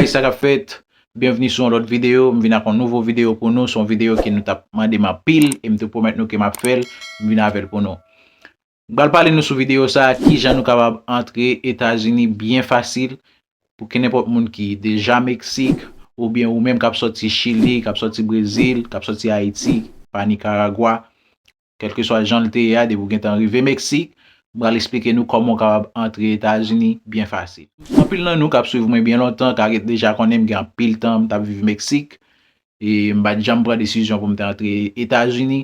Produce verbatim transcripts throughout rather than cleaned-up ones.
Sa k ap fèt? Byenvni sou yon lòt videyo. M vin ak yon nouvo videyo pou nou. Se yon videyo ke nou t ap mande m anpil e m te pwomèt nou ke m ap fè l. M vin avè l pou nou. M pral pale nou sou videyo sa a, kijan nou kapab antre Etazini byen fasil. Pou kenenpòt moun ki deja Meksik, oubyen ou menm k ap sòti Chili, k ap sòti Brezil, k ap sòti Ayiti, pa Nikaragwa, kèlkeswa jan l te ye a, depi w gentan rive Meksik, m pral esplike nou kòman w kapab antre Etazini byen fasil. Anpil nan nou k ap swiv mwen byen lontan ka gen, deja konnen m gen anpil tan m t ap viv Meksik, e m pa t janm pran desizyon pou m te antre Etazini,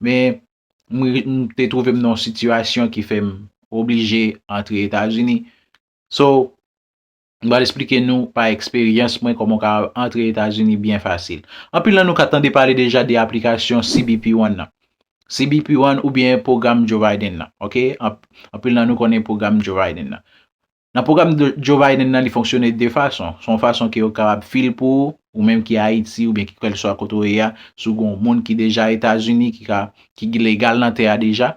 men m, m te twouve m nan yon sitiyasyon ki fè m oblije antre Etazini. So, m pral esplike nou pa eksperyans mwen kòman w ka antre Etazini byen fasil. Anpil nan nou ka tande pale deja de aplikasyon C B P One nan. C B P One oubyen pwogram Joe Biden nan, oke? Anp-, anpil nan nou konnen pwogram Joe Biden nan. Nan pwogram de Joe Biden nan, li fonksyone de fason. Se yon fason ke yo kapab fil pou ou, ou menm ki Ayiti oubyen ki kèlkeswa kote w ye a, si w gen yon moun ki deja Etazini, ki ka, ki legal nan tè a deja,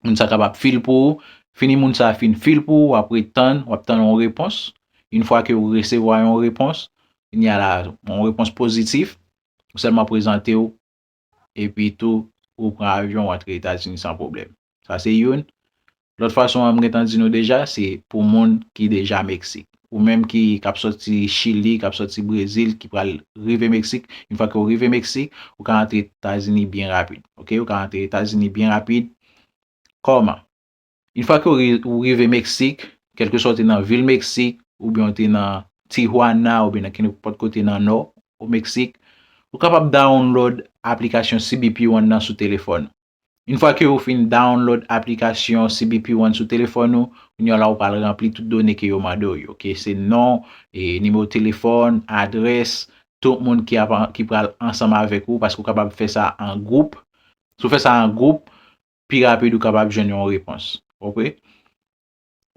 moun sa kapab fil pou ou. Fini moun sa fin fil pou ou, w ap ret tann, w ap tann yon repons. Yon fwa ke w resevwa yon repons, kounye a la, yon repons pozitif, ou sèlman prezante w, epi tou, ou pran avyon, w antre Etazini san pwoblèm. Sa se youn. Lòt fason an, m gentan di nou deja, se pou moun ki deja Meksik. Ou menm ki, k ap sòti Chili, k ap sòti Brezil, ki pral rive Meksik, yon fwa ke w rive Meksik, ou ka antre Etazini byen rapid. Oke? Ou ka antre Etazini byen rapid. Kòman? Yon fwa ke w ri-, ou rive Meksik, kèlkeswa w te nan vil Meksik, oubyen w te nan Tijuana, oubyen nan kenenpòt kote nan nò o Meksik, ou kapab download aplikasyon C B P One nan sou telefòn ou. Yon fwa ke ou fin download aplikasyon C B P One sou telefòn ou, kounye a la ou pral ranpli tout done ke yo mande w yo, ke se non, e, nimewo telefòn, adrès, tout moun ki ap, ki pral ansanm avèk ou, paske ou kapab fè sa an gwoup. Si w fè sa an gwoup, pi rapid ou kapab jwenn yon repons. Oke?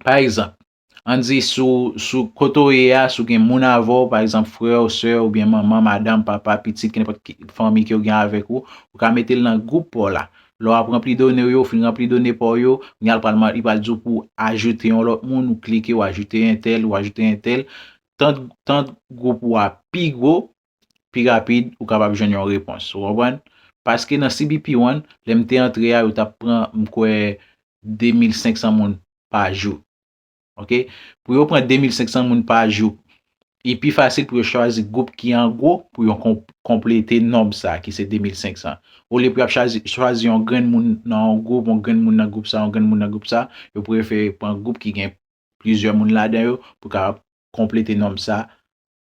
Pa egzanp, ann di sou, sou kote w ye a, si w gen moun avè w, pa egzanp, frè w, sè w, oubyen manman, madanm, papa, pitit, kenenpòt ki, fanmi ke w gen avèk ou, ou ka mete l nan gwoup pa w la. Lè w ap ranpli done w yo, w fin ranpli done pa w yo, kounye a l pral, li pral di w pou w ajoute yon lòt moun, ou klike, ou ajoute entèl, ou ajoute entèl. Tan, tan gwoup ou a pi gwo, pi rapid ou kapab jwenn yon repons. Ou konprann? Paske nan C B P One, lè m te antre a, yo t ap pran, m kwè, de mil senk san moun pa jou. Oke? Pou yo pran de mil senk san moun pa jou, li pi fasil pou yo chwazi gwoup ki an gwo pou yo kon-, konplete nonb sa ki se de mil senk san. Olye pou y ap chwazi, chwazi yon grenn moun nan yon gwoup, yon grenn moun nan gwoup sa, yon grenn moun nan gwoup sa, yo prefere pran gwoup ki gen plizyè moun ladan yo pou kapab konplete nonb sa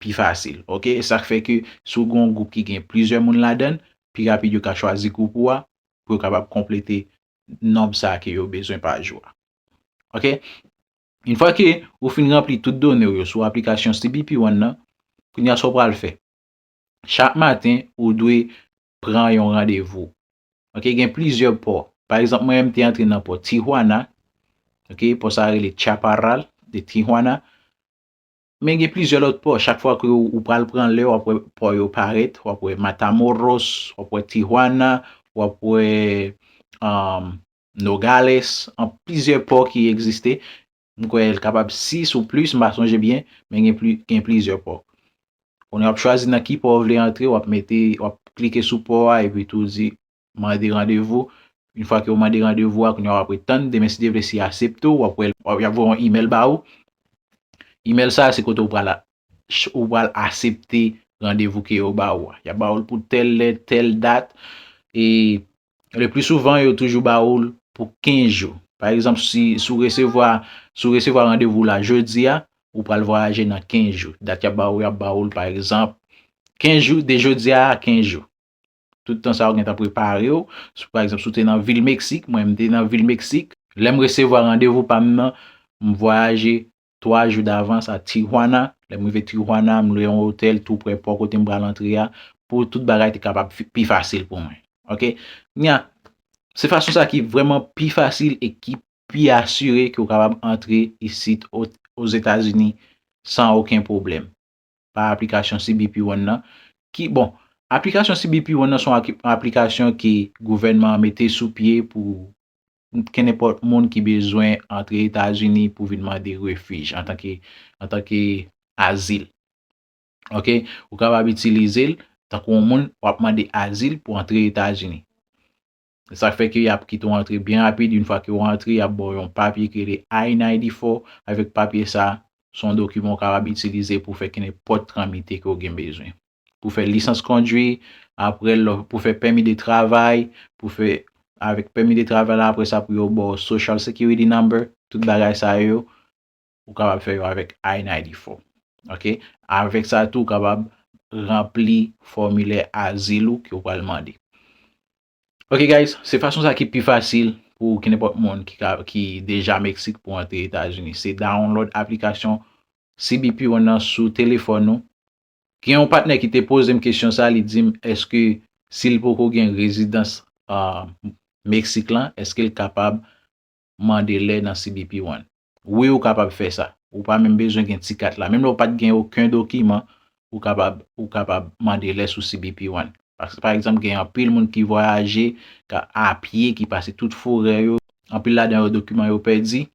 pi fasil. Oke? E sa k fè ke si w gen yon gwoup ki gen plizyè moun ladan l, pi rapid yo ka chwazi gwoup ou a pou yo kapab konplete nonb sa ke yo bezwen pa jou a. Oke? Yon fwa ke ou fin ranpli tout done w yo sou aplikasyon C B P One nan, kounye a sa w pral fè? Chak maten, ou dwe pran yon randevou. Oke, gen plizyè pò. Pa egzanp, mwen menm, m te antre nan pò Tijuana. Oke, pò sa a rele Chaparral de Tijuana. Men gen plizyè lòt pò. Chak fwa ke ou, ou pral pran lè, w ap wè pò yo parèt, w ap wè Matamoros, w ap wè Tijuana, w ap wè, um, Nogales, an plizyè pò ki egziste. M kwè l kapab sis ou plis, m pa sonje byen, men gen pli-, gen plizyè pò. Kounye a w ap chwazi nan ki pò w vle antre, w ap mete, w ap klike sou pò a, epi tou di, mande randevou. Yon fwa ke w mande randevou a, kounye a w ap ret tann, demen si Dye vle, si y aksepte w, w ap wè, w ap, y ap voye yon imèl ba ou. Imèl sa a, se kote w pral a-, ch-, ou pral aksepte randevou ke yo ba ou a. Y ap ba ou l pou tèl lè, tèl dat, e le pli souvan, yo toujou ba ou l pou kenz jou. Pa egzanp, si, si w resevwa, si w resevwa randevou la jodi a, ou pral vwayaje nan kenz jou. Dat y ap ba ou, y ap ba ou l, pa egzanp, kenz jou, de jodi a a kenz jou. Tout tan sa a, ou gentan prepare w. Si, pa egzanp, si w te nan vil Meksik, mwen, m te nan vil Meksik, lè m resevwa randevou pa m nan, m vwayaje twa jou davans a Tijuana. Lè m rive Tijuana, m lwe yon otèl tou prè pò kote m pral antre a, pou tout bagay te kapab fi-, pi fasil pou mwen. Oke? Kounye a, se fason sa ki vrèman pi fasil e ki pi asire ke w kapab antre isit o, Ozetazini san okenn pwoblèm, pa aplikasyon C B P One nan. Ki, bon, aplikasyon C B P One nan se yon aki-, aplikasyon ke gouvènman an mete sou pye pou kenenpòt moun ki bezwen antre Etazini pou vin mande refij antanke, antanke azil. Ok, ou kapab itilize l tankou yon moun w ap mande azil pou antre Etazini. Sa fè ke y ap kite w antre byen rapid. Yon fwa ke w antre, y ap ba w yon papye ki rele I ninety-four. Avèk papye sa, se yon dokiman w kapab itilize pou fè kenenpòt tramite ke w gen bezwen. Pou fè lisans kondwi, apre lò, pou fè pèmi de travay, pou fè avèk pèmi de travay la, apre sa pou yo ba w social security number, tout bagay sa yo, ou kapab fè yo avèk I ninety-four. Ok? Avèk sa tou, ou kapab ranpli fòmilè azil ou ke w pral mande. Ok guys, se fason sa ki pi fasil pou kenenpòt moun ki, ka, ki deja Meksik pou antre Etazini. Se download aplikasyon C B P One nan sou telefòn ou. Gen yon patnè ki te poze m kesyon sa, li di m èske si l poko gen rezidans uh, Meksik lan, èske l kapab mande lè nan C B P One. Wi, ou kapab fè sa. Ou pa menm bezwen gen ti kat la. Menm lè ou pa t gen okenn dokiman, ou kapab, ou kapab mande lè sou C B P One. Paske, pa egzanp, gen anpil moun ki vwayaje ka, a pye, ki pase tout forè yo. Anpil ladan yo dokiman yo pèdi.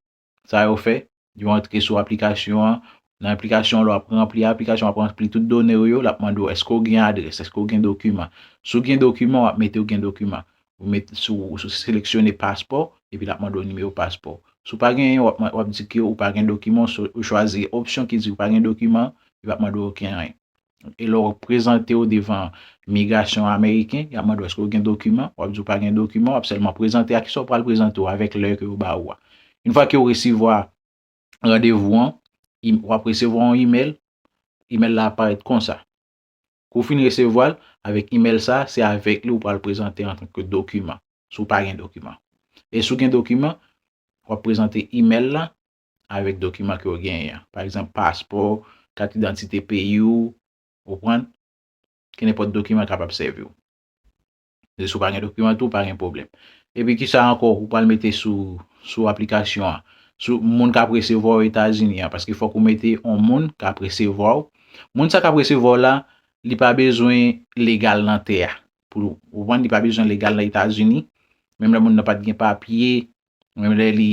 Sa yo fè, yo antre sou aplikasyon an. Nan aplikasyon an, lè w ap ranpli aplikasyon, w ap ranpli tout done w yo, l ap mande w èske w gen adrès, èske w gen dokiman. Si w gen dokiman, w ap mete w gen dokiman. Ou met, si w, si w seleksyone paspò, epi l ap mande w nimewo paspò. Si w pa genyen, w ap, w ap di ke ou pa gen dokiman, so, ou chwazi opsyon ki di ou pa gen dokiman, li p ap mande w okenn anyen. E lè w prezante w devan migrasyon ameriken, y ap mande w èske w gen dokiman, w ap di w pa gen dokiman, w ap sèlman prezante a kisa w pral prezante w avèk lè ke yo ba ou a. Yon fwa ke w resevwa randevou an, im- w ap resevwa yon imèl, imèl la ap parèt konsa. Kou w fin resevwa l, avèk imèl sa, se avèk li ou pral prezante antanke dokiman, si w pa gen dokiman. E si w gen dokiman, w ap prezante imèl la avèk dokiman ke w genyen an. Pa egzanp, paspò, kat idantite peyi w, ou konprann? Kenenpòt dokiman kapab sèvi w. E si w pa gen dokiman tou, pa gen pwoblèm. Epi kisa ankò ou pral mete sou, sou aplikasyon an? Sou moun k ap resevwa w Etazini an, paske fòk ou mete yon moun k ap resevwa w. Moun sa k ap resevwa w la, li pa bezwen legal nan tè a. Pou ou konprann, li pa bezwen legal nan Etazini. Menm lè moun nan pa t gen papye, menm lè li,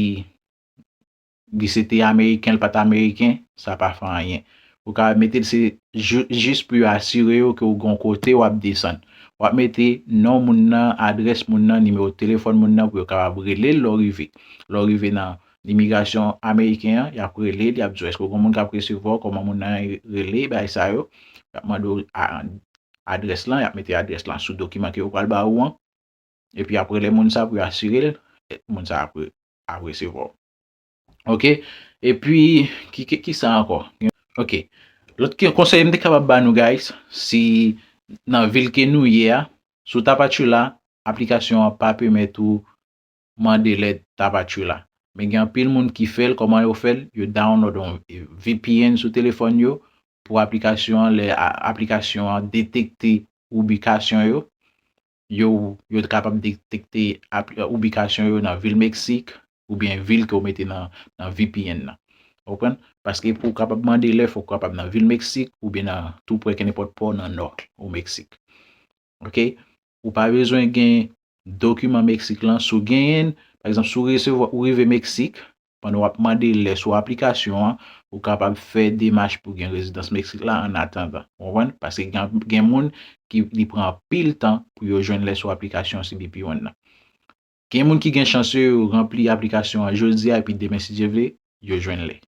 li se te ameriken, li pa t ameriken, sa pa fè anyen. Ou ka mete l se ju- jis pou yo asire yo ke w gen yon kote w ap desann. W ap mete non moun nan, adrès moun nan, nimewo telefòn moun nan pou yo kapab rele l lè w rive. Lè w rive nan imigrasyon ameriken an, y ap rele l, y ap di w èske w gen moun k ap resevwa w, kòman moun nan rele, bagay sa yo. Y ap mande w a- adrès lan, y ap mete adrès lan sou dokiman ke yo pral ba ou an. Epi apre lè moun sa pou yo asire l, moun sa ap, ap resevwa w. Ok? Epi, ki, ki, ki sa ankò? Ok. Lòt ki, konsèy m te kapab ba nou, guys, si nan vil ke nou ye a, sou Tapachula, aplikasyon an pa pèmèt ou mande lè Tapachula. Men gen anpil moun ki fè l, kòman yo fè l? Yo download yon V P N sou telefòn yo pou aplikasyon an, lè a- aplikasyon an detekte ubikasyon yo, yo, yo kapab detekte apl- ubikasyon yo nan vil Meksik, oubyen vil ke w mete nan, nan V P N nan. Ou konprann? Paske pou w kapab mande lè, fòk w kapab nan vil Meksik, oubyen nan tou prè kenenpòt pò nan nò ou Meksik. Ok? Ou pa bezwen gen dokiman Meksik lan. Si w genyen l, pa egzanp, si w resevwa, ou rive Meksik, pandan w ap mande lè sou aplikasyon an, ou kapab fè demach pou gen rezidans Meksik la an atandan. Ou konprann? Paske gen, gen moun ki li pran anpil tan pou yo jwenn lè sou aplikasyon C B P One nan. Gen moun ki gen chans yo ranpli aplikasyon an jodi a epi demen, si Dye vle, yo jwenn lè.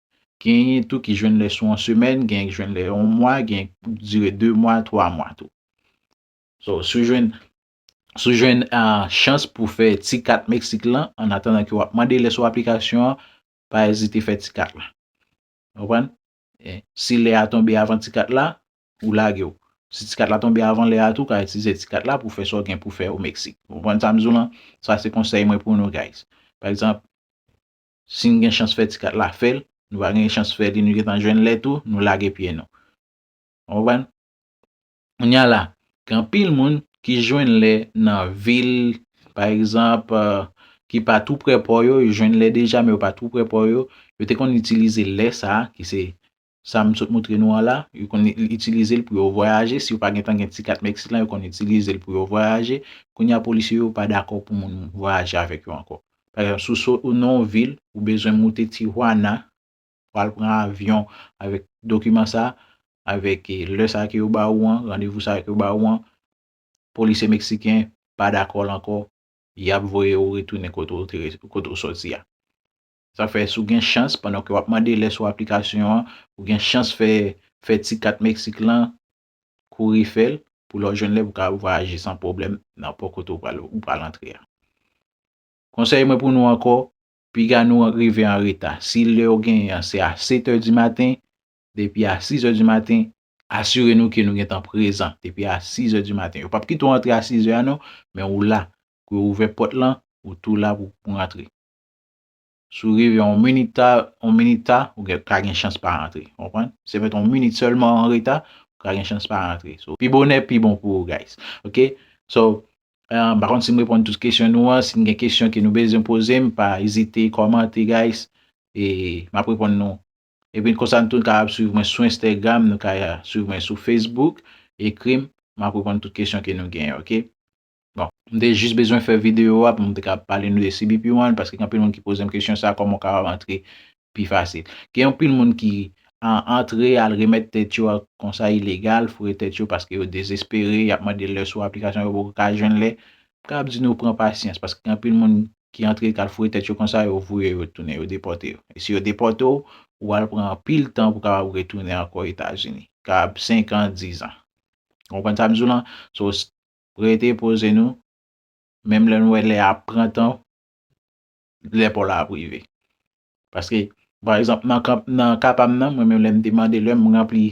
Genyen tou ki jwenn lè sou yon semèn, genyen ki jwenn lè yon mwa, genyen ki dire de mwa, twa mwa tou. So, si w jwenn, si w jwenn ah, chans pou fè ti kat Meksik lan, an atandan ke w ap mande lè sou aplikasyon an, pa ezite fè ti kat la. Ou konprann? E, si lè a tonbe avan ti kat la, ou lage w. Si ti kat la tonbe avan lè a tou, ou ka itilize ti kat la pou fè sa w gen pou fè o Meksik. Ou konprann sa m di w lan? Sa se konsèy mwen pou nou, guys. Pa egzanp, si n gen chans fè ti kat la, fè l. Nou pa gen chans fè li, nou gentan jwenn lè tou, nou lage pye nou. Ou konprann? Kounye a la, gen anpil moun ki jwenn lè nan vil, pa egzanp, eh, ki pa tou prè pò yo, yo jwenn lè deja, men yo pa tou prè pò yo. Yo te konn itilize lè sa a, ki se sa m sot montre nou an la, yo konn itilize l pou yo vwayaje. Si yo pa gentan gen ti kat Meksik lan, yo konn itilize l pou yo vwayaje. Kounye a, polisye yo pa dakò pou moun vwayaje avèk yo ankò. Pa egzanp, si w sot nan yon vil, ou bezwen moute Tijuana, pral pran avyon avèk dokiman sa, avèk, eh, lè sa ke yo ba ou an, randevou sa ke yo ba ou an, polisye meksiken pa dakò l ankò, y ap voye ou retounen kote ou te re-, kote ou sòti a. Sa fè si w gen chans, pandan ke w ap mande lè sou aplikasyon an, ou gen chans fè, fè ti kat Meksik lan, kouri fè l, pou lè w jwenn lè pou w ka vwayaje san pwoblèm nan pò kote w pral, ou pral antre a. Konsèy mwen pou nou ankò, piga nou rive an reta. Si lè w genyen an se a sèt è di maten, depi a sis è di maten, asire nou ke nou gentan prezan depi a sis è di maten. Yo p ap kite w antre a sis è a non, men ou la. Pou yo ouvè pòt lan, ou tou la pou, pou rantre. Si w rive yon minit ta, yon minit ta, ou gen, ka gen chans pa rantre. Ou konprann? Se mèt yon minit sèlman an reta, ou ka gen chans pa rantre. So, pi bonè, pi bon pou ou, guys. Ok? So, eh, m pa konn si m reponn tout kesyon nou an. Si n gen kesyon ke nou bezwen poze m, pa ezite kòmante, guys. E m ap reponn nou. Epi konsa, nou tou kapab swiv mwen sou Instagram, nou ka swiv mwen sou Facebook. Ekri m, m ap reponn tout kesyon ke nou genyen, ok? Bon, m te jis bezwen fè videyo a pou m te ka pale nou de C B P One, paske gen anpil moun ki poze m kesyon sa, kòman w kapab antre pi fasil. Gen anpil moun ki an-, antre, al remèt tèt yo a konsa ilegal, foure tèt yo paske yo dezespere, y ap mande lè sou aplikasyon yo poko ka jwenn lè. M kapab di nou pran pasyans, paske gen anpil moun ki antre, k al foure tèt yo konsa, yo voye yo tounen, yo depòte yo. E si yo depòte w, ou al pran anpil tan pou kapab retounen ankò Etazini. Kapab senk an, diz an. Ou konprann sa m di w lan? So, rete poze nou, menm lè nou wè lè a ap pran tan, lè pa w la ap rive. Paske, pa egzanp, nan ka, nan ka pa m nan, mwen menm lè m te mande lè, m ranpli,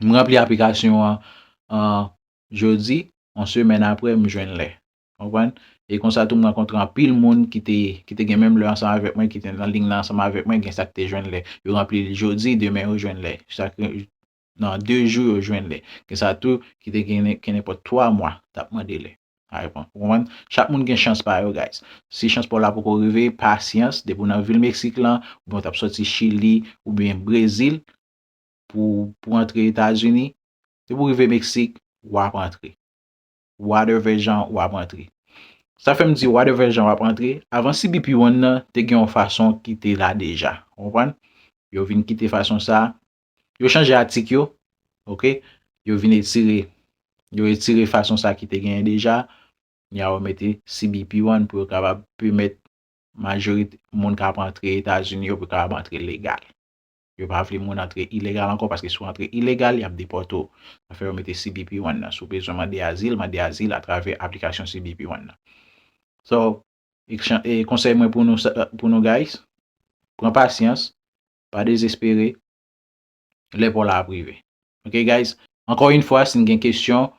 m ranpli aplikasyon an, an jodi, yon semèn apre, m jwenn lè. Konprann? E konsa tou, m rankontre anpil moun ki te, ki te gen menm lè ansanm avèk mwen, ki te nan liy nan ansanm avèk mwen, gen sa ki te jwenn lè. Yo ranpli l jodi, demen yo jwenn lè. Sa ke nan de jou yo jwenn lè. Gen sa tou ki te gen, gen nenpòt twa mwa, t ap mande lè. Ou konprann? Chak moun gen chans pa yo, guys. Si chans pa w la poko rive, pasyans, depi w nan vil Meksik lan, oubyen w t ap sòti Chili, oubyen Brezil, pou, pou antre Etazini, depi w rive Meksik, w ap antre. Whatever jan, w ap antre. Sa fè m di whatever jan w ap antre, avan C B P One nan, te gen yon fason ki te la deja. Ou konprann? Yo vin kite fason sa, yo chanje atik yo, ok? Yo vin etire, yo etire fason sa ki te genyen deja, y a yo mete C B P One pou yo kapab pèmèt majorite moun k ap antre Etazini yo pou kapab antre legal. Yo pa vle moun antre ilegal ankò, paske si w antre ilegal, y ap depòte w. Sa fè yo mete C B P One nan. Si w bezwen mande azil, mande azil atravè aplikasyon C B P One nan. So, e chan-, e konsèy mwen pou nou, sa, pou nou, guys, pran pasyans, pa dezespere, lè pa w la ap rive. Ok, guys? Ankò yon fwa, si n gen kesyon,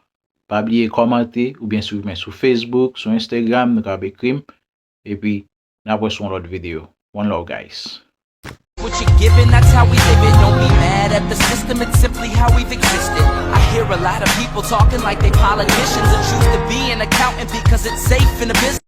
pa bliye kòmante oubyen swiv mwen sou Facebook, sou Instagram, nou kapab ekri m. Epi, n ap wè sou yon lòt videyo. One love, guys. What you giving, that's how we live it. Don't be mad at the system, it's simply how we've existed. I hear a lot of people talking like they politicians and choose to be an accountant because it's safe in the business.